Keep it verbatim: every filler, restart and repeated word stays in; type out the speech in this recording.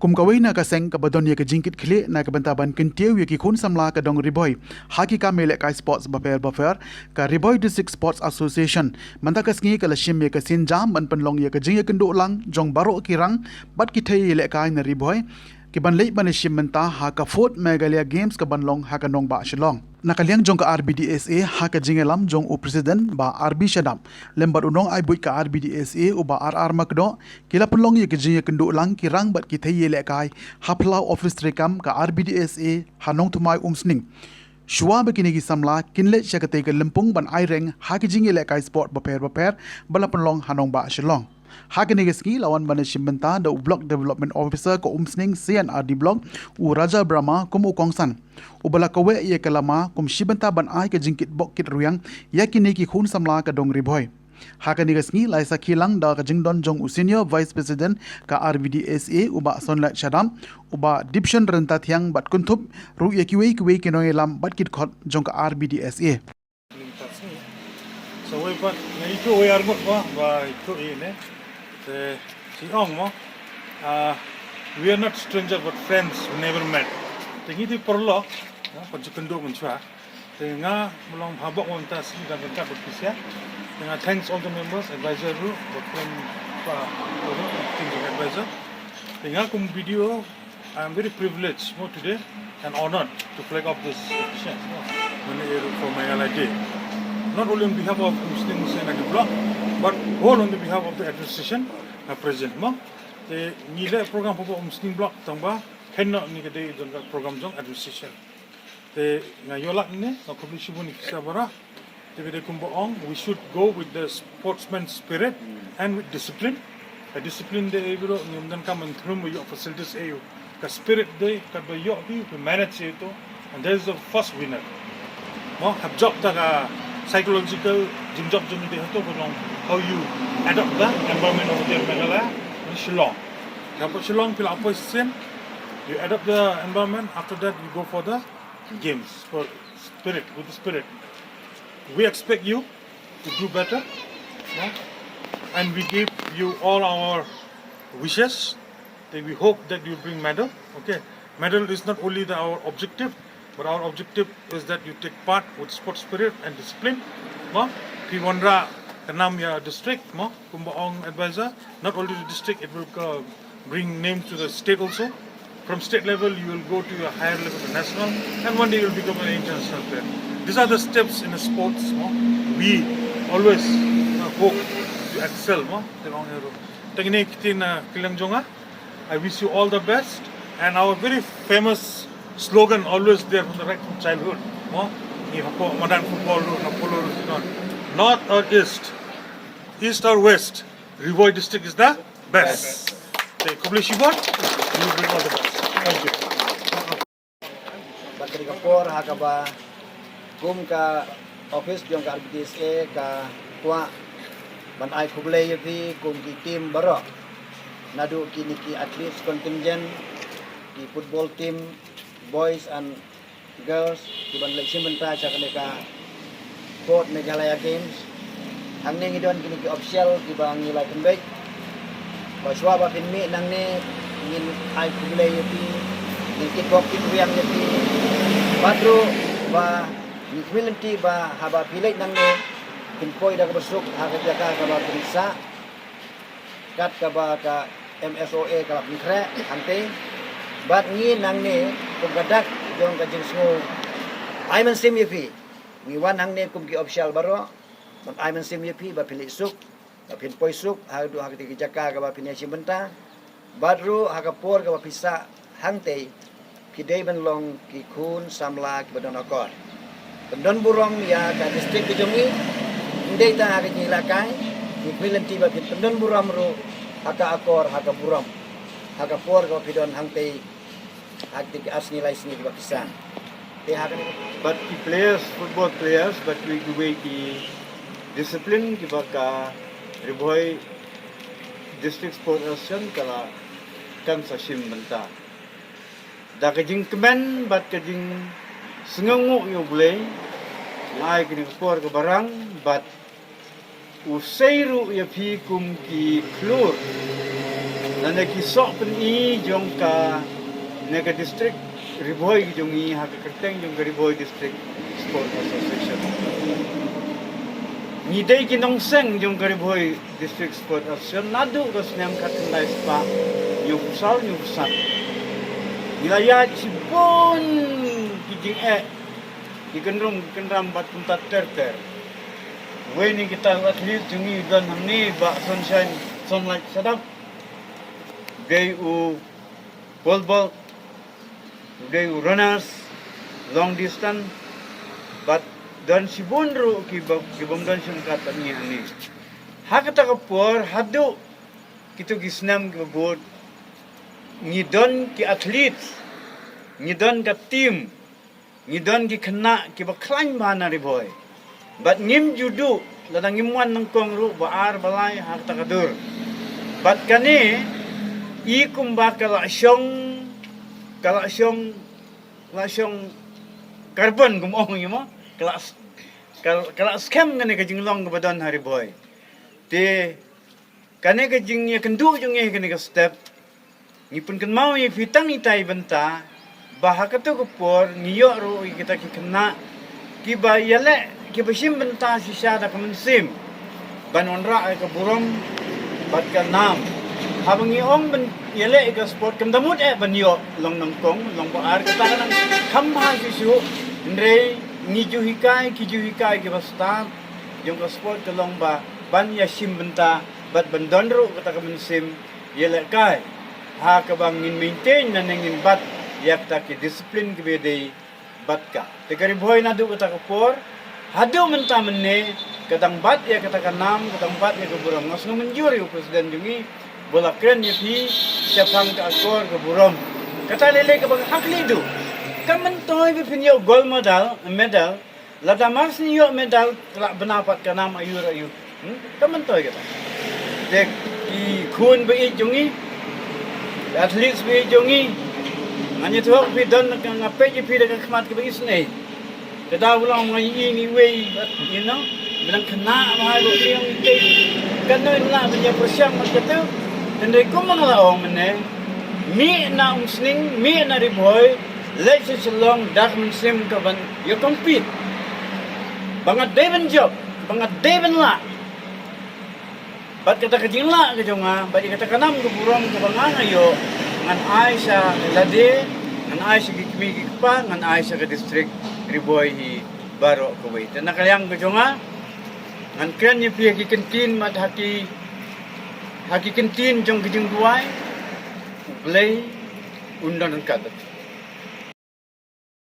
Kum kawei na ka seng kaba don ïa ka jingkitkhlieh na ka bynta ban kyntiew ïa ki khun samla ka dong Ri Bhoi ha ki kam ïalehkai sports bapher bapher, ka Ri Bhoi District Sports Association mynta ka sngi ka la shim ïa ka sienjam ban pynlong ïa ka jingïakynduh lang jong baroh ki rang bad ki thei ïalehkai na Ri Bhoi ki ban leit ban ïashim bynta ha ka fourth Meghalaya Games ka ban long ha ka nongbah Shillong. Na ka liang jong ka R B D S A, ha ka jingïalam jong u President Bah R B Shadap lem bad u nongai buit ka R B D S A u Bah R R Makdoh, ki la pynlong ïa ka jingïakynduh lang ki rang bad ki thei ïalehkai ha phyllaw office treikam ka R B D S A ha Nongthymmai Umsning. Shuwa ba kine ki samla kin leit sha katei ka lympung ban aireng ha ki jingïalehkai sport bapher bapher ba la pynlong ha nongbah Shillong. Ha kane ka sngi la wan ban ïashim bynta da u Block Development Officer ka Umsning C and R D Block, u Raja Brahma, kum u kongsan uba la kaweh ïa ka lama kum shi bynta ban ai ka jingkitbok kitrwiang ïa kine ki khun samla ka dong Ri Bhoi. Ha kane ka sngi la ïasakhi lang da ka jingdon jong u Senior Vice President ka R B D S A u Bah Sonlait Shadap, u Bah Dipshan Ryntathiang bad kynthup ruh ïa kiwei kiwei ki nongïalam bad ki dkhot jong ka R B D S A. Ning ta sngi. Sa wei pat nga ithuh wei ar ngut mo ba ithuh ïa ne. Te shi ong mo. Ah, we are not stranger but friends, we never met. Te ngi dei paralok, ah, pat ju kynduh mynshuwa. Te nga mlong ha bok mynta sngi dang ka kat bad pisa. Te nga thanks all the members, advisor ruh, bad friend pa ruh, team advisor. Te nga kum B D O, I am very privileged mo today and honored to flag off this occasion mo, Mane Eru for Meghalaya Day. Not only on behalf of Umsning C and R D Block, but all on the behalf of the administration, uh, present mo. Te ngi leh program for Umsning Block tang ba kynnoh ni ka dei jong ka program jong administration. Te nga ïoh lad ne, nga khublei shibun ïa phi sa baroh. Te bad kumba ong, we should go with the sportsman spirit and with discipline. Ka discipline de ei bro, ngim donkam ban thrum ïoh facilities ei. Ka spirit de, katba ïoh phi, phi manage ïa to. And there is the first winner. Mo, hap jop ta ka psychological, jingïoh jong de hato ko long how you adapt the environment over there Meghalaya, in Shillong. Ka pa Shillong phi la position, you adapt the environment, after that you go for the games, for spirit, with the spirit. We expect you to do better, yeah? And we give you all our wishes. Then we hope that you bring medal. Okay, medal is not only the, our objective, but our objective is that you take part with sport spirit and discipline. Mo, phi wanrah ka nam ïa district, mo, kumba ong advisor, not only the district, it will, uh, bring names to the state also. From state level, you will go to a higher level, to national, and one day you will become an international player. These are the steps in the sports, no? We always, uh, hope to excel, no? Te long hero. Te kine ki ktien, uh, kylliang jong nga. I wish you all the best. And our very famous slogan always there from the right from childhood, no? Ngi hapoh madan football ruh, na polo ruh, you know. North or east, east or west, Ri Bhoi district is the best. Te khublei shibun. You bring all the best. Thank you. Bad ka dei ka por ha kaba kum ka office jong ka R B D S A ka kwah ban ai khublei ïa phi kum ki team baroh. Naduh kine ki athletes contingent, ki football team, boys and girls, ki ban leit shim bynta sha kane ka fourth Meghalaya Games. Hangne ngi don kine ki official kiba ngi la pynbeit ba shuwa ba phin mih nangne ngin ai khublei ïa phi, ngin kitbok kitrwiang ïa phi. Bad ruh ba ngi kyrmen lynti ba haba phi leit nangne phin poi da kaba suk ha ka jaka kaba phin sah. Kat kaba ka M S O A ka la pynkhreh hangtei. Bad ngi nangne kum ka dak jong ka jingsngew ai mynsiem ïa phi. Ngi wan hangne kum ki official baroh ban ai mynsiem ïa phi ba phi leit suk, ba phin poi suk haduh ha katei ka jaka kaba phin ïashim bynta. Bad ruh ha ka por kaba phi sah hangtei, phi dei ban long ki khun samla kiba don akor. Pyndon burom ïa ka district ka jong ngi, ym dei tang ha ka jingïalehkai, ngi kyrmen lynti ba phin pyndon burom ruh ha ka akor, ha ka burom, ha ka por kaba phi don hangtei, ha katei ki ar sngi lai sngi kiba phi sah. Te ha kane. Bad ki players, football players, bad kiwei kiwei ki discipline kiba ka Ri Bhoi District Sports Association ka la kan sa shim bynta. Da ka jingkmen bad ka jingsngewnguh ïa U Blei, nga ai kane ka por kaba rang bad u sei ruh ïa phi kum ki khlur. Lane ki soh pyni jong kane ka district Ri Bhoi jong ngi ha ka kyrteng jong ka Ri Bhoi District Sport Association. Ngi dei ki nongseng jong ka Ri Bhoi District Sport Association naduh ka snem khatkhyndai spah hynñiewphew saw hynñiewphew san. Ngi la ïaid shibun ki jingeh, ki kynrum ki kynram bad kumta ter ter. Uwei na kita u athlete jong ngi u don hangne, Bah Sunshine Sunlight Sadap. U dei u pole vault, u dei u runners long distance, bad don shibun ruh kiba, ki bym don shongkat bad ngi hangne. Ha kata ka por, haduh kito ki snem kiba bud, ngi don ki athlete, ngi don ka team, ngi don ki khynnah kiba khlaiñ bha na Ri Bhoi. Bad ngim ju duh lada ngim wan nyngkong ruh ba ar ba lai ha kata ka dur. Bad kane i kumba ka la shong, ka la shong, la shong carbon, kum ong ïa mo, ka la, ka, ka la skhem kane ka jinglong kaba don ha Ri Bhoi. Te kane ka jingïakynduh jong ngi ha kane ka step, ngi pynkynmaw ïa phi tang itai i bynta ba ha kato ka por ngi ïoh ruh ïa kita ki khynnah kiba ïaleh, kiba shim bynta shisha da ka mynsiem ban wanrah ïa ka burom bad ka nam. Haba ngi ong ban ïaleh ïa ka sport, kam da mut eh ban ïoh long nyngkong, long ba ar, kata ka dang kham bha shuh shuh. Hynrei ngi ju hikai, ki ju hikai kiba stad jong ka sport ka long ba ban ïashim bynta bad ban don ruh kata ka mynsiem ïalehkai ha kaba ngin maintain lane ngin bat ïa kata ki discipline kiba dei bat ka. Te ka Ri Bhoi naduh kata ka por haduh mynta mynne ka dang bat ïa kata ka nam, ka dang bat ïa ka burom. Nga sngewmynjur ïa u president jong ngi ba u la kren ïa phi shaphang ka akor ka burom. Kata lei lei kaba nga khlieh duh. Kam myntoi ba phin ïoh gold medal, medal, lada mar shu ïoh medal ka la bna pat ka nam aiu aiu. Hmm? Kam myntoi kata. Te ki khun ba ïeit jong ngi, ki athletes ba ïeit jong ngi, ngan ïathuh ïa phi, don, nga peit ïa phi da ka khmat kaba isynei. Ka daw ba long nga ïohi ïa iwei, you know, ba dang khynnah bha, ba phi ong ïa phi, kano in lah ban ïa pyrshang mat kata. Hynrei kumba nga la ong mynne, mih na Umsning, mih na Ri Bhoi, leit sha Shillong da ka mynsiem ka ban ïa compete. Ba nga dei ban jop, ba nga dei ban lah. Bad kata ka jinglah ka jong nga, bad ïa kata ka nam ka burom kaba nga nga ïoh, ngan ai sha lade, ngan ai sha ki kmie ki kpa, ngan ai sha ka district Ri Bhoi hi baroh kawei. Te na ka liang ka jong nga, ngan kren ïa phi ha ki kyntien, bad ha ki, ha ki kyntien jong ka jingduwai, U Blei un don ryngkat bad phi.